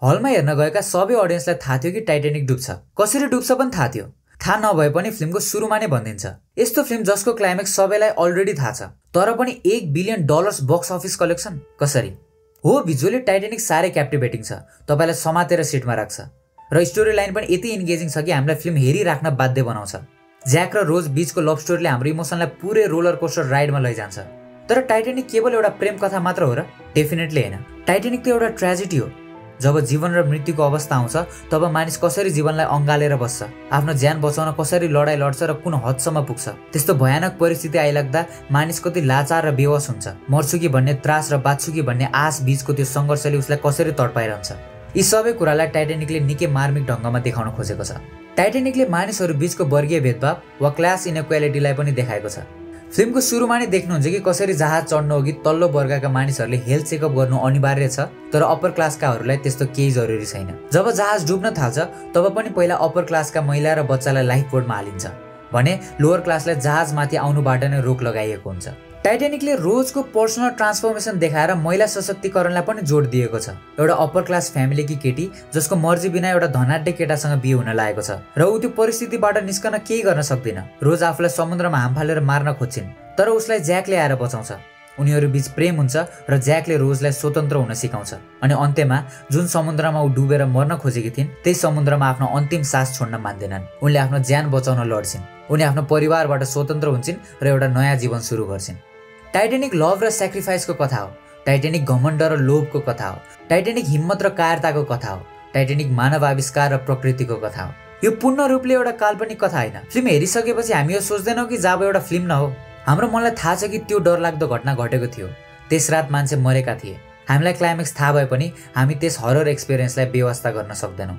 हलमा हेर्न गएका सबै अडियन्सलाई थाहा थियो कि टाइटानिक डुब्छ, कसरी डुब्छ पनि थाहा थियो। थाहा नभए पनि फिल्मको सुरुमा नै भनिदिन्छ। यस्तो फिल्म जसको क्लाइमेक्स सबैलाई अलरेडी थाहा छ, तर पनि $1 बिलियन बक्स अफिस कलेक्सन कसरी? हो, भिजुअली टाइटानिक साह्रै क्याप्टिभेटिङ छ, तपाईँलाई समातेर सिटमा राख्छ र स्टोरी लाइन पनि यति इन्गेजिङ छ कि हामीलाई फिल्म हेरिराख्न बाध्य बनाउँछ। ज्याक र रोज बीचको लभ स्टोरीले हाम्रो इमोसनलाई पुरै रोलर कोस्टर राइडमा लैजान्छ। तर टाइटानिक केवल एउटा प्रेम कथा मात्र हो र? डेफिनेटली होइन। टाइटानिक त एउटा ट्रेजेडी हो। जब जीवन र मृत्युको अवस्था आउँछ तब मानिस कसरी जीवनलाई अँगालेर बस्छ, आफ्नो ज्यान बचाउन कसरी लडाइँ लड्छ र कुन हदसम्म पुग्छ। त्यस्तो भयानक परिस्थिति आइलाग्दा मानिस कति लाचार र बेहोस हुन्छ। मर्छु कि भन्ने त्रास र बाँच्छु कि भन्ने आश बीचको त्यो सङ्घर्षले उसलाई कसरी तडपाइरहन्छ। यी सबै कुरालाई टाइटानिकले निकै मार्मिक ढङ्गमा देखाउन खोजेको छ। टाइटानिकले मानिसहरू बीचको वर्गीय भेदभाव वा क्लास इनइक्वालिटीलाई पनि देखाएको छ। फिल्मको सुरुमा नै देख्नुहुन्छ कि कसरी जहाज चढ्नु अघि तल्लो वर्गका मानिसहरूले हेल्थ चेकअप गर्नु अनिवार्य छ, तर अप्पर क्लासकाहरूलाई त्यस्तो केही जरुरी छैन। जब जहाज डुब्न थाल्छ तब पनि पहिला अप्पर क्लासका महिला र बच्चालाई लाइफ बोर्डमा हालिन्छ भने लोअर क्लासलाई जहाजमाथि आउनुबाट नै रोक लगाइएको हुन्छ। टाइटानिकले रोजको पर्सनल ट्रान्सफर्मेसन देखाएर महिला सशक्तिकरणलाई पनि जोड दिएको छ। एउटा अप्पर क्लास फ्यामिलीकी केटी जसको मर्जी बिना एउटा धनाढ्य केटासँग बिहे हुन लागेको छ र ऊ त्यो परिस्थितिबाट निस्कन केही गर्न सक्दैन। रोज आफूलाई समुद्रमा हाम फालेर मार्न खोज्छिन्, तर उसलाई ज्याकले आएर बचाउँछ। उनीहरू बीच प्रेम हुन्छ र ज्याकले रोजलाई स्वतन्त्र हुन सिकाउँछ। अनि अन्त्यमा जुन समुद्रमा ऊ डुबेर मर्न खोजेकी थिइन् त्यही समुद्रमा आफ्नो अन्तिम सास छोड्न मान्दैनन्। उनले आफ्नो ज्यान बचाउन लड्छिन्। उनी आफ्नो परिवारबाट स्वतन्त्र हुन्छन् र एउटा नयाँ जीवन सुरु गर्छिन्। टाइटानिक लभ र सेक्रिफाइसको कथा हो। टाइटानिक घमण्ड र लोभको कथा हो। टाइटानिक हिम्मत र कायरताको कथा हो। टाइटानिक मानव आविष्कार र प्रकृतिको कथा हो। यो पूर्ण रूपले एउटा काल्पनिक कथा होइन। फिल्म हेरिसकेपछि हामी यो सोच्दैनौँ कि जाबो एउटा फिल्म न हो। हाम्रो मनलाई थाहा छ कि त्यो डरलाग्दो घटना घटेको थियो। त्यस रात मान्छे मरेका थिए। हामीलाई क्लाइमेक्स थाहा भए पनि हामी त्यस हरर एक्सपिरियन्सलाई बेवास्ता गर्न सक्दैनौँ।